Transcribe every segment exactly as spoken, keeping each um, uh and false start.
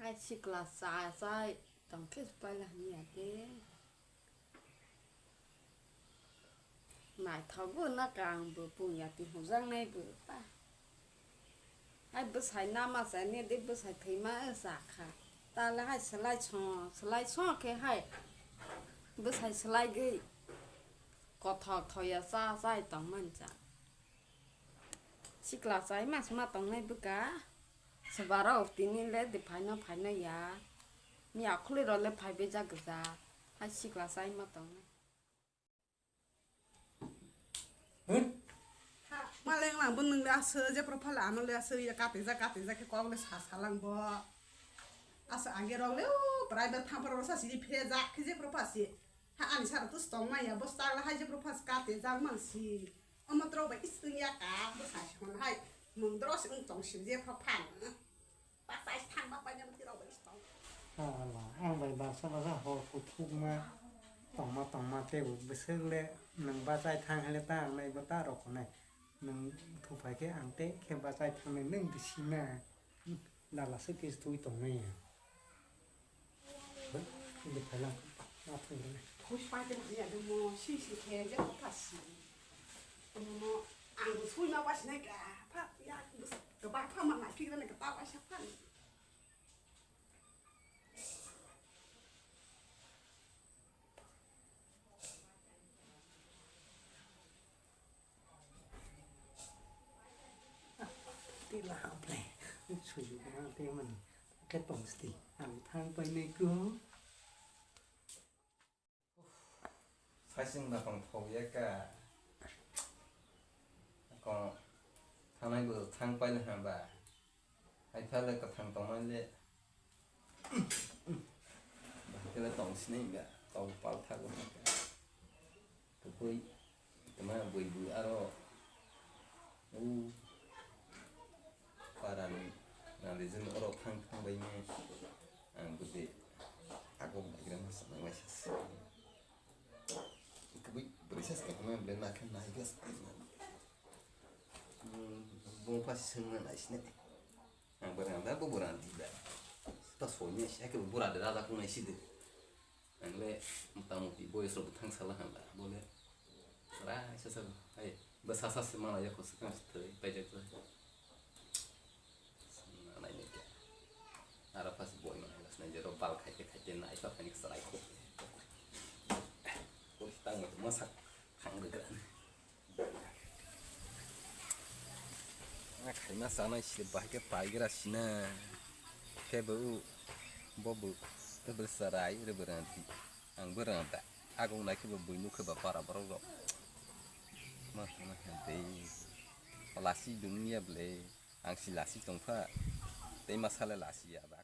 Hai sikla cha chai tongkhe paila hanya de. Naithogo na kang bo pung ya ti hujang nai bo ta. Hai bwsai nama chani de bwsai thwima sa kha. Tale hai slai so, slai so khe hai. Bwsai slai gwi kothok thoya cha chai tong man cha. Sikla chai mas ma tongnai bwkha. Swbaro tini le de phaino phaino ya. Mi akhuli ro le phai be jak ja. Hai sikla chai ma tongnai. Hmm? Ha, maleng lang bo nung le aswk je propha le ano le aswk ya kate jak kate jak khe kok le sa sa lang bo. Aswk age rok le o private thang pharo sa siri phe jak khe je propha si. Ha ani sara tu stong ma ya bo sak la hai je propha kate jak man si. Omo tro ba is ya ka bo sa si hon hai. Mung dro si ung tong si je propha. Bachai thang ba paina mati rok bai stong. Hala, ang bai baksa baksa hor kuthukma tongma tongma tei bo bwswk le nwng bachai thang hai le ta ang nai bo ta rok nai. Nwng thuphai khe ang tei khe bachai thang nai nwng bisi na. Dala se kis thui tong nai ya. Bai, bwthai lang. Ma thung nai. Khuis pai te ma ya de mo si si khe je ko ta si. Mo ang bo sui ma ba si nai ka. Pha ya bwswk ba pha ma nai phik nai ka ta ba sa pha. Tila hapre, suyu na te man, ke tong sti, ang thang pai nei ko. Saichung da tong thok ya ka. Ko thanai bo thang pai na ba. Hai pha le kwthang tongmani le. Bahai khe le tong sinai ba, tong pal thago. Tubui, tama bui bui aro. U, para ni, na le jin oro thang thang bai me. Ang budi, agom bai gra mas nang lai sa. Kubui, beri sa sa kama beli nak kan naik gas. Bung pas sengna nai sini. Ang bwrang da, bo bwrang di da. Ta soi ne, sha ke bwrang da, da kung nai si de. Ang le, mota moti, boy so bwthang sala han da, bo le. Sara, sa sa, ai, ba sa sa se mana ya ko sa kan se, pai ja ko. Nai ne ke. Ara pas boy mana, nai je ro bal khai ke, khai ke, nai pa khai ke, sarai ko. Ko tang mo, masak, thang de gran. Khaima chanai se bahai khe paigra sina. Khe bo u, bo bo, tebel sarai re berang di. Ang berang da. Agong nai khe bo bui nukhe ba para borok rok. Ma ma ha dei. Lasi dungya ble. Ang si lasi tongkha. Tei ma sale lasi ya ba.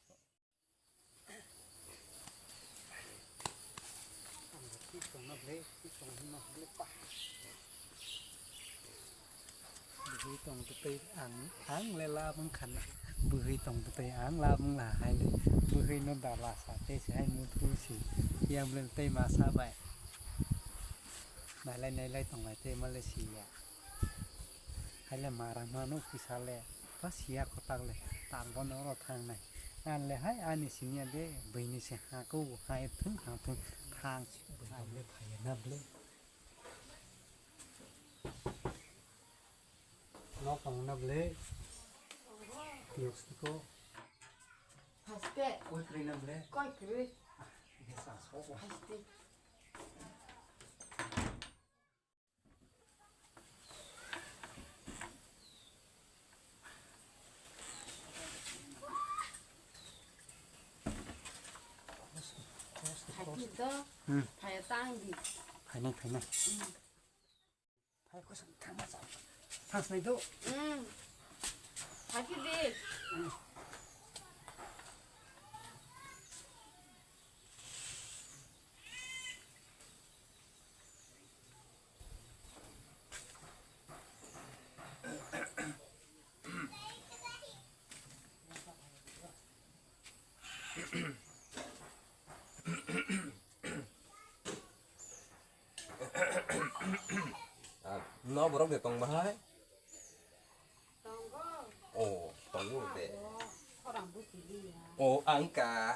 Bwrwi tong tei ang, ang le labwng khana. Bwrwi tong tei ang labwng la hai le. Bwrwi no da lasa tei se hai muthu si. Yang le tei masa bai. Nailai nailai tong lai tei ma le si ya. Hai le mara mano kisa le. Ba siya kotak le, tak bono oro thang nai. Ang le hai ani siniya de, buini se ha ko, hai thung, ha thung, thang si. Buini le phaiya na ble. Nok tong na ble. Tiyok si ko. Haste. Koi kri na ble. Koi kri. Ah, ini sa so. Haste. Haikhe do, Hmm. Phaiya tang di. Phainai, phainai. Hmm. Phai khosong thangma sa. Thangsnai do. Hmm. Haikhe di. Hmm. Ah, no borok de tong bahai? Tongo. Oh, tongo de. Abo, khorang busi O ang ka.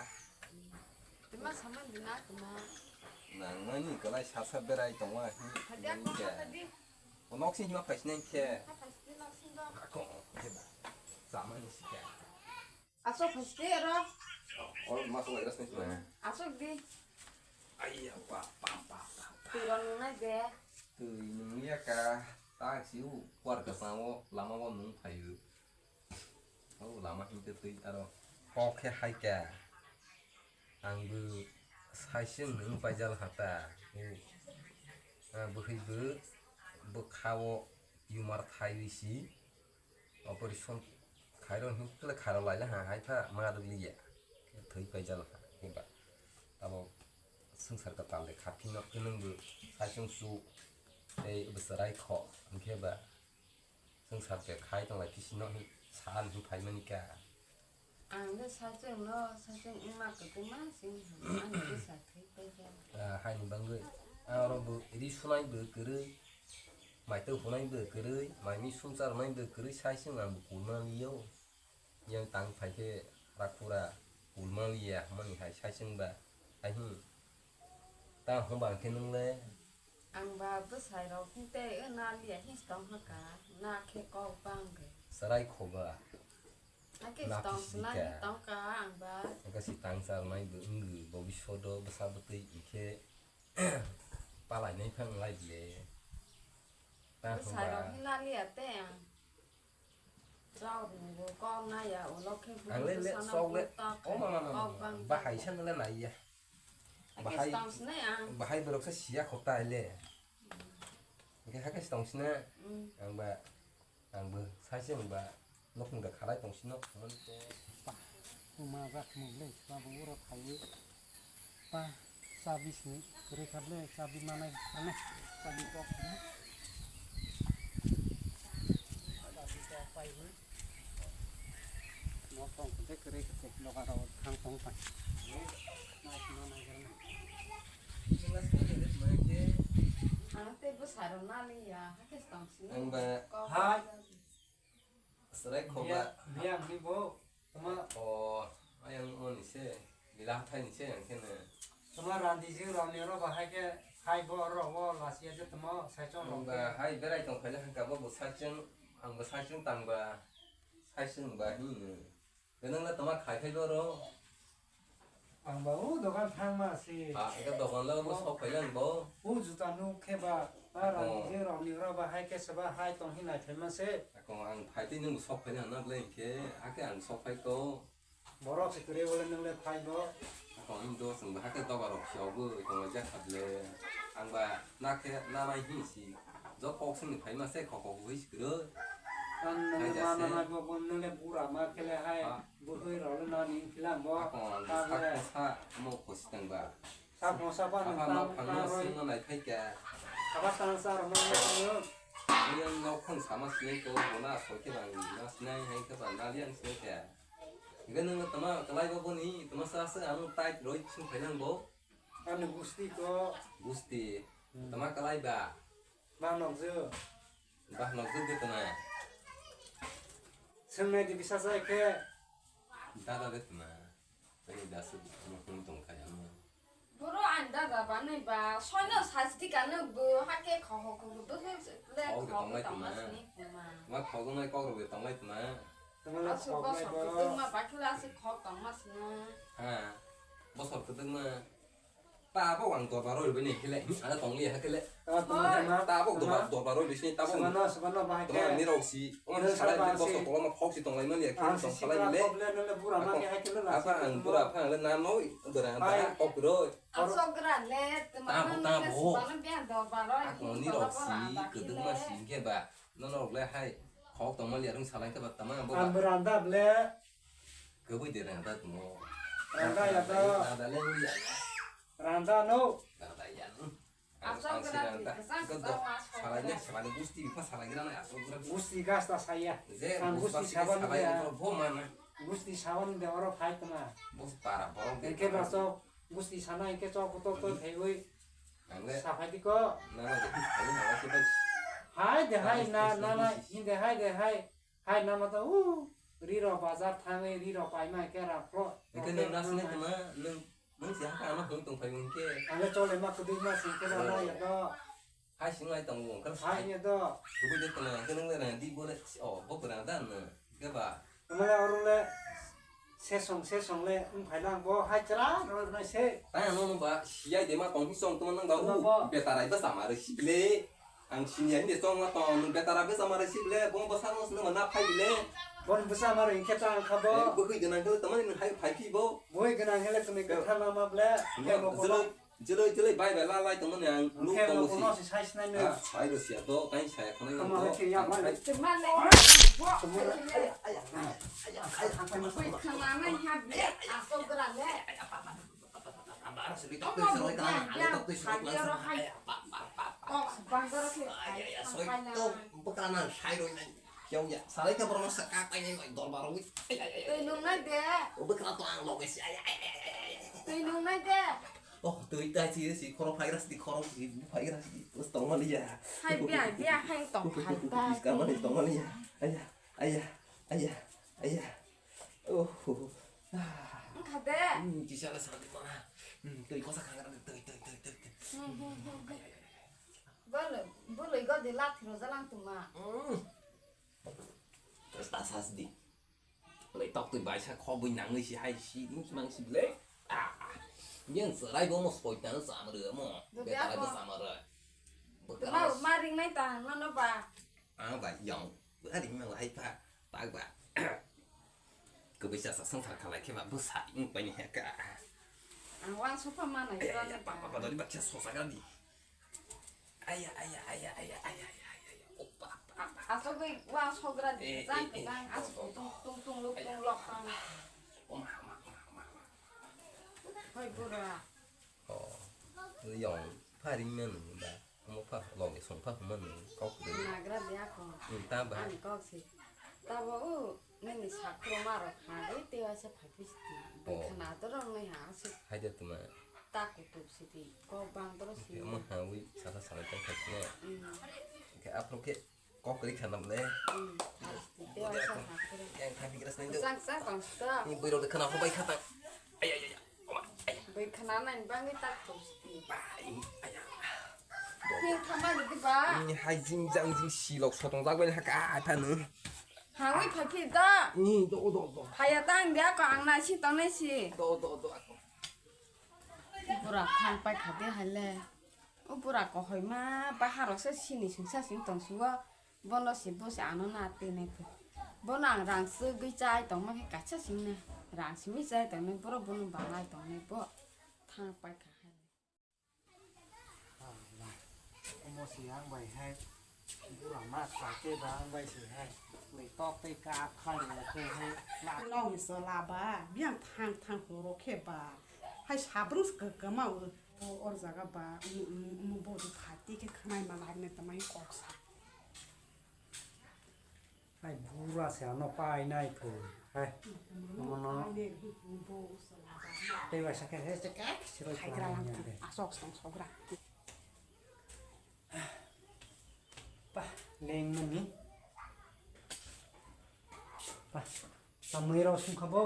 Tuma saman dina tuma. Nang mani kalai sasa berai tongwa. Hadi aku kata di. O nok sing ma pais neng ke. Apa sih nok sing dong? Ako ke ba. Sama ni sika. Asok pasti ro. O mas lai ras ni tuma. Asok di. Aiya pa pa pa pa. Tui ro nungai de. Tui nung ya ka. Ta siu kuar ka sango lama wo nung phayu. O lama hingke twi aro kok khe hai kha. Ang bo sai se nwng paijal ha ta. O, ah, bwkhwi bo bwkha o tumor thaiwi si operation khairo hingkhe khairo laila ha hai pha ma rwliya. Thwi paijal ha himba. Abo swngchar kwtal de kha phino khe nwng bo sai se su tei bwswrai kho hingkhe ba. Swngchar de khai tonglai khe sino hin sal hin phaimani kha. Ang de sachwng no, sachwng wngma kwtwma sing hwnwi ani bwsa thwi paikha. Ah, haini bangwi ang oro bo ri sunai bo kwrwi, maitwk hunai bo kwrwi, mai mi sumchar nai bo kwrwi sai se wng ang bo kulma liyo. Yang tang phai khe rakhura kulma liya hwnmani hai sai se wng ba. Hai hin ta hwn ba ang khe nwng le. Ang ba bwsai rok hwn tei o na liya hin tong haka, na khe kok bang khe. Sarai khoba. Hakhe na tong kisi sna dika. Hin tong ka ang ba. Ang kasi tang sar nai bo wngwi bobishodo bwsa bwtwi ikhe palai nai phang lai bile. Ta bwsai hwnba rok hin na liya tei ang. Chok nungbo kok naya ulo khe ang le le bwsano sok le. Kok o mama mama kok bang bahai bang. San le nai ya. Hakhe bahai tong sna ang. Bahai borok sa siya khota le. Hingke hakhe tong sna. Mm. Ang ba. Ang bo sai se wng ba nokni da khalai tong sino. Pa, tuma jak mung le, ba bo uro thaiwi. Pa, chabi sini kwrwi kha le, chabi manai kha ne, chabi kok ne. Chabi kok paiwi. Nok tong khe kwrwi kha se, noga rok thang tong pai. Nai sima nai kha ne. Ang tei bwsai rok naliya, hakhe tong sini. Ang ba. Kok hai. Bang. Serai khoba. Biya, biya ni bo. Tama. O, ayang mo ni se. Bila hathai ni se yang khe ne. Tama randi jing rok ni oro bahai khe hai bo oro o lasiya je tama saichung rok. Ba hai berai tong khaile hangka bo bo saichung, ang bo saichung tang ba. Saichung ba hi ne. Ganang na tama khai khai bo ro. Ang ba o dogan thangma si. Ah, eka dogan lo bo sok phai lang bo. O juta nuk khe ba, ba rang je rok ni ro ba hai khe se ba hai tong hin nai thai ma se. Ako ang phai tei nung sok phai lang na ble khe, ake ang sok phai ko. Borok se kre bole nung le phai bo. Ako ang do sung ba hake doga rok si obo tong ja khat le. Ang ba na khe na nai hin si. Jo kok sing ni phai ma se kok kok hui si kre. Ang nung ma na nai bo nung le bura ma khe le hai. Bwrwi rok le nani philang bo. Ako ang sak mosa mo kosi tang ba. Sak mosa ba nang tang tang roi. Sing nai khai kya. Aba tang sa rok nang nang. Yang nok khon sama sinai ko bona so khe bang na sinai hai khe ba na liang sinai kya. Iga nang tama kalai ba boni tama sa sa ang tai roi sing khai nang bo. Ani gusti ko. Gusti. Tama kalai ba. Bang nok je. Bah nok je de tama. Sing nai di bisa sa khe. Dada de tama. Tani dasu mo phone tong kaya mo. Boro ang dada ba nai ba, soino sasti kanu bo, hake khoho kuku bo le khoho tongma sini kuma. Ma khogo nai kok rok tongmai tama. Tama le asu khok nai boso bo. Kutung ma bakila asu khok tongma sini. Ha. Bosor kutung ma. Tabok ang dorbar roi bini hile, ada tong liya hile. Tabok dorbar dorbar roi bini tabok. Sebano sebano bahai ke. Tama ni rok si, on salai ni bosor tolama khok si tong lai mani ya, khok tong salai le. Apa ang pura apa ang le na noi, dorang ta kok roi. Asok gra le, tama ni sebano biang dorbar roi. Ako ni rok si, kedung ma si ke ba. Nono rok le hai khok tong mani ya rung salai ke ba tama bo. Ang beranda ble. Kebui de randa tmo. Randa ya to. Randa le ya. Randa no. Randa ya. Asok gra ti kesang kesang mas. Salai ne salai gusti pa salai gra na asok gra. Gusti gas ta saya. Ang gusti saban ya. Bo mana. Gusti saban de oro phai tma. Bos para borok de. Ke ba so gusti sana ke chok to to theiwi. Ang le. Saphai di ko. Na na de phai na se ba. Hai de hai na na na hin de hai de hai. Hai nama ta u. Riro bazar thangwi riro paima khe rang phro. Hwnkhe nwng ras nai tongma, nwng, nwng si hakhe ano hung tong phai hwnkhe. Ang le chole ma kwdwi ma sing khe rana ya do. Hai sing lai tongo, hwnkhe hai ya do. Kubui de tongma, hwnkhe nwng le rang di bo le, o, bo kwrang da nwng, hwnkhe ba. Nwng le oro le sesong, sesong le wng phai lang bo, hai chwra rw nai se. Tai ano nwng ba, siyai de ma tong hi song tongma nwng ba, u, betarai bwsa ma rw si le. Ang sini ya hindi chong la tong, nwng betara bwsa ma rw si bile, bo bwsa no sini ma na phai bile. Bon bwsa ma rw hinkhe ta ang kha bo. Eh, bwkhwi gwnang khe tamo ni hai phai phi bo. Bwkhwi gwnang hele kwnwi kwthar ma ma bile. Jelo, jelo, jelo bai bai la lai tong ni ang nuk tong si. Sai sinai ni. Ah, sai rw si to, tai sai khonai to. Tamo ke ya ma le. Tamo le. Aya, aya, aya, aya, aya. Bwkhwi khana nai ha bile, asok gra le. Twi nungnai de. Twi nungnai de. Oh, twi ta si, si khoro phaigra si, khoro si phaigra si, bus tongmani ya. Hai bia, bia, hai tong phai ta. Bus kamani tongmani ya. Aya, aya, aya, aya. Oh. Wngkha de. Hmm, kisa la sadi mana. Hmm, twi kosa khangra, twi, twi, twi, twi, twi. Hmm, hmm, hmm, hmm. Bolo, bolo igo de lathi roja lang tuma. Hmm. Terus ta sas di. Lai tok twi bai sa khobwi nangwi si hai si, nuk mang si le. Ah. Yang serai bo mo soi tan sa mare mo. Betara bo sa mare. Tuma ma ring nai ta, no, no ba. Ang ba yang. Ba ring nang hai pa. Tagba. Kwbwi chasa swngchar khalai khe ba bwsa wng paini heka. Ang uansukha manai. Aya, aya, pa, pa, pa, dori baksa sosa gadi. Aya, aya, aya. Opa, pa, pa. Asogwi uansugra di, eh, jang eh, eh, jang, oh, asok oh, tung, oh, tung, tung, lok, tung, lok, tang. Oh, ma, ma, ma, ma, ma. Hoi, bura. Oh, yong, pharing manu ba. Omo pha logi song pha hwnmani kok de. Nagra de ako. Hmm, ta ba. Ani kok si. Tabo o nini sakhro maro khagwi te waisa phaiphisi. Oh. Khana to rong nai ha si. Hai de tuma. Ta kutup si di. Kok bang toro si. Omo hawi sasa sala ta khasne. Hmm. Ke apro ke kok ri khana le. Hmm. Te waisa sakhro. Yang kami keras nang do. Sang sang tong sto. Ni bui rok de khana hobai khata. Ay ay ay. Bai khana nai bangwi tak to. Bai, aya. Ni thama di ba. Ni hai jing jang jing silok sotong jak bai haka ai phanu. Hangwi phai phi da. Ni do do do. Phaya tang dia ko ang nai si tong nai si. Do do do. Bura thang pai kha de hai le. O bura kohoi ma bahar se sini singsa sing tong si o. Bono se bo se ano na twi nai pho. Bono ang rang swgwi chai tongma khe kaisa simi na. Rang simi chai tongnai borok bono bangai tongnai bo. Thang pai kha hai. Hala. Omo se yang bai hai. Bura ma kha khe ba ang bai se hai. Bai tok tei ka kha ni khe hai. Nong ni so la ba. Biang thang thang horo khe ba. Hai sabrung se kwkama o. O or jaga ba. Umu umu umu bo du phati khe khnai ma lai ne tamai kok sa. Ai bura se ano pai nai phu. Hai. Mono. Tei ba sakhe he se kak siro. Asok song sogra. Pa leng mani. Pa tamui ro sung khabo.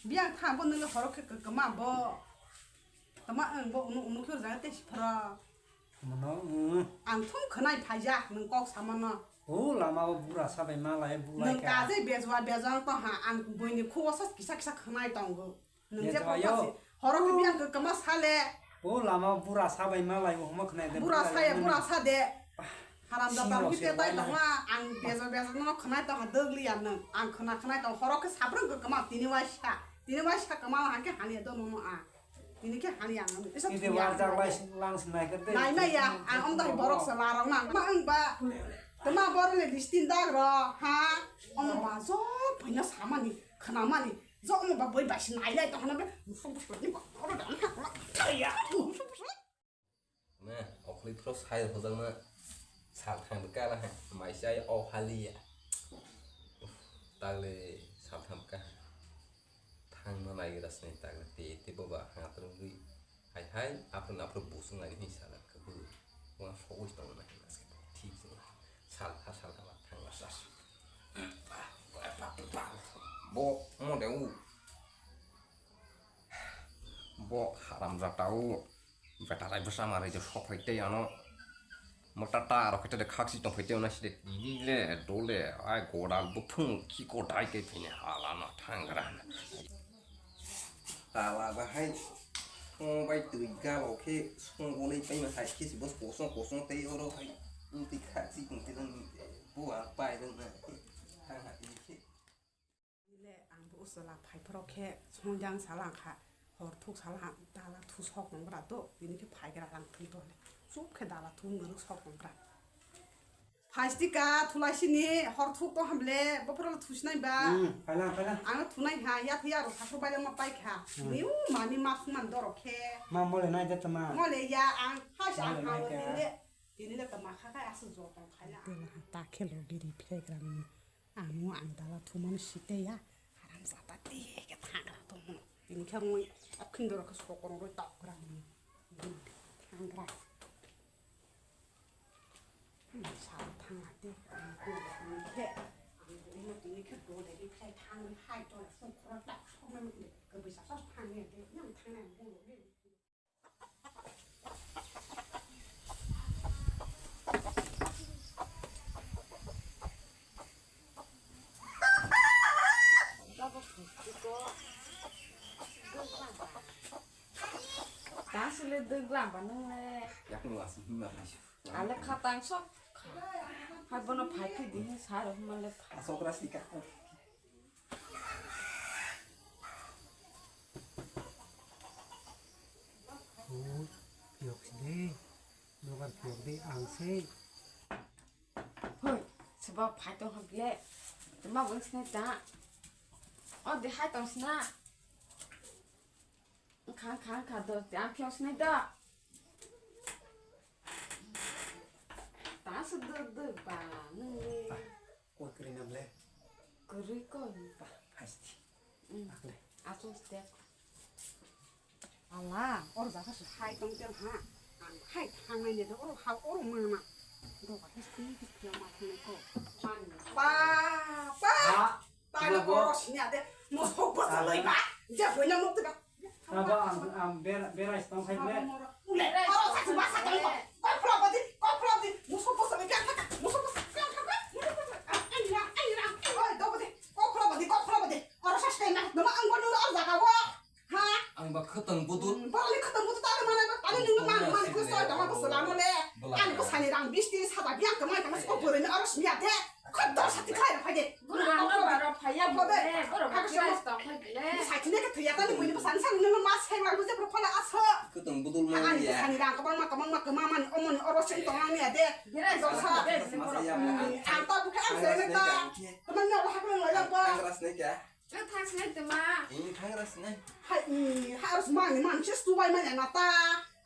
Biang tha bo nule horo khe kama bo. Tama ang bo unu unu khe jaga te sipra. Mono. Ang thum khnai phaijak nwng kok samano. O lama o bura sabai malai bulai. Nwng ka je bejwa bejwa to ha ang buini khugo sa kisa kisa khnai tongo. Nwng je pokha si horo khe biang khe kama sale. O lama o bura sabai malai o homa khnai de. Bura saya bura sa de. Haram da ta hite tai tongla ang bejwa bejwa no khnai to ha dogli ya nwng. Ang khna khnai to horo khe sabrang khe kama tini waisa. Tini waisa kama ha khe hani do no a. Tini khe hani ang. Isa tini warjak lai lang sinai khe de. Nai nai ya, ang om dai borok se la rong nang. Ma ang ba. Tama borok le listin dag ro, ha? Om ba jo phaina samani, khnamani. Jo om ba boi bai sinai lai to hana be. Musuk musuk ni ba. Oro da na. Ya. Musuk musuk. Na, okhli phro sai hojakna sal thang kala hai. Mai sai o hali ya. Tagle sal thang ka. Thangna naigra sini tagra te te boba hangatrwngwi hai hai aphuru aphuru busung nani hinwi sana khe bwrwi wngna sogwi tongna hinwi thik sini salha salha thangna sa. Bo, mo de u. Bo haram jata u. Beta lai bwsa ma rei de sok phai tei ano. Mo ta ta ro kete de khak si tong phai tei ano si de ni le do le ai godal bo phung ki ko dai ke phine hala no thangra. Tala bahai. Mo bai tui galo khe song golei pai ma hai khe si bo kosong kosong tei oro hai. Tui khak si tong tei bo a pai rang na. Thang ha tei khe. Ile ang bo usala phai phoro khe songjang sala kha, hor thuk sala dala thu sok nang bra do, bini khe phai gra lang thung to le, chup khe dala thu nang sok nang bra. Phai stika thulai sini hor thuk to hamle, bo phoro thusinai ba. Hmm, phaila, phaila. Ang thunai ha, ya thia ro thakro bai ma pai kha. Hmm. Ni u mami ma thung man doro khe. Ma mole nai de tama. Mole ya ang, ha sa Mole ang nai ha ka. Dile, dile tama kha kha asu jo tong khaila. Dile ha ta khelo giri phai gra ni. Amo ang dala thumani site ya, haram jata te ke thangra tongmo. Bini khe mui akhindoro khe sokoro roi tok gra mui. Thangra. Sa thangate, ang ko ni khe, ang ko ni khe do de khe thang hai to la sokoro tak sokma ni ke bisa sa thang ni de, nang thang na bo lo de. Asle dwglam ba nung le. Yakni wasung himma hai. Ale khatang sok. Hai bono phai phi di, sa ro himma le. Asok ras di ka. Oi, phiyok si de. Nogar phiyok de, ang se. Hoi, seba phai tong hok le. Tama weng sne ta. O de hai tong sna. Khang khang kha do, ang phiyok sne da. Ta su do do ba, nung le. Koi kwrwi nam le? Kwrwi koi ba. Hasti. Mm. Akle. Asung stek. Ala, or jaga se hai tong tel ha. Ang hai thangnai ne do, or ha, or mama. Do ba hasti hasti ma thangnai ko. Pa, pa. Ha? Tani koro sinya de, mosok bwsa loi ba, je hoina mok tida. Abo ang, ang ber-, berai tong khai ble. Ule, oro sa ba sa tong ko. Koi phlop di, koi phlop di, mosok bwsa loi ka ka, mosok bwsa ka ka, mosok bwsa. Ai ra, ai ra, oi do di, koi phlop di, koi phlop di. Oro sa stai na, nama ang kono oro jaga wo. Ha? Ang ba khatang budul. Ba ni khatang budul ta mana ba, ani nung ma ma ko so da ma ko so la mo le. Ani ko sani rang bis tiris hajar biang ka mai ka mas ko bore ni oro sinya de. Khatang sa ti khai ra phai de. Borok ano baro phaiya bo de, borok khe rest tong khai bile. Saithine khe thwiya tani buini bwsani sani nungno ma seng lang bujak rok phala aso. Kwtwng budul ma ani ya. Sani rang kwbangma kwbangma kwma mani omoni oro seng tong ang ya de. Rest tong khai de, borok. Ang ta bukha ang seng ta. Kwbangma wahak nang lai lang ba. Ang ras nai kya? Ang thang sinai tuma. Ini thang ras nai. Hai, ha ras mani man ches tu bai mani na ta.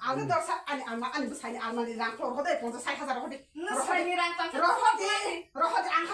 Ang dorsa ani ama ani bwsani almani rang khor hode ponchas sait hajar hode. Nwsani rang tang. Rohodi, rohodi ang